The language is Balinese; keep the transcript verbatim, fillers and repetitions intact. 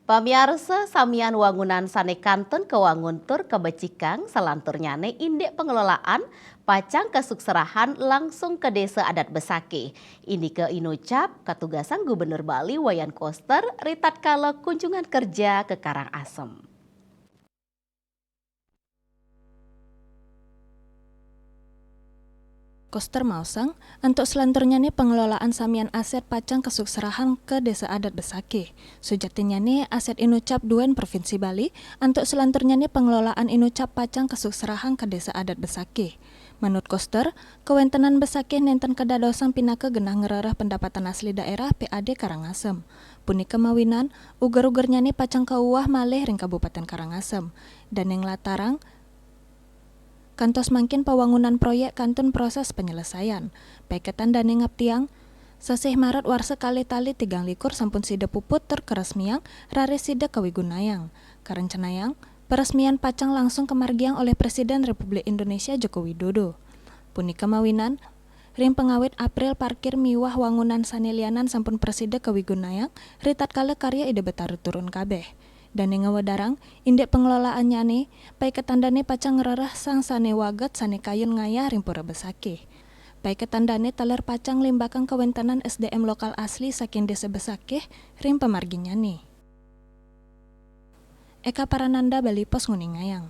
Pamiarsa, samian wangunan sane kantun kawangun tur kabecikang, salanturnyane indik pengelolaan pacang kasukserahan langsung ka Desa Adat Besakih. Indike inucap katugasan Gubernur Bali Wayan Koster ritatkala kunjungan kerja ke Karangasem. Koster maosang, antuk selanturnyane pengelolaan samian aset pacang kasukserahan ke Desa Adat Besakih. Sujatinyane aset inucap duen Provinsi Bali, antuk selanturnyane pengelolaan inucap pacang kasukserahan ke Desa Adat Besakih. Manut Koster, kawentenan Besakih nenten kadadosang pinaka genah ngrereh pendapatan asli daerah P A D Karangasem. Punika mawinan, uger-ugernyane pacang kauwah malih ring Kabupaten Karangasem. Dane nglatarang, kantos mangkin pawangunan proyek kantun proses penyelesaian. Paiketan dane ngaptiang, sasih Maret warsa kalih tali tigang likur sampun sida puput tur karesmiang, raris sida kawigunayang. Karencanayang, peresmian pacang langsung kamargiang olih Presiden Republik Indonesia Joko Widodo. Punika mawinan, ring pangawit April parkir miwah wangunan sane lianan sampun prasida kawigunayang, ritatkala karya Ida Betara turun kabeh. Dane ngawedarang, indik pengelolaannyane, paiketan dane pacang ngrereh sang sane waget sane kayun ngayah ring Pura Besakih. Paiketan dane taler pacang nglimbakang kawentenan S D M lokal asli saking Desa Besakih ring pamarginnyane. Eka Parananda, Bali Post, nguningayang.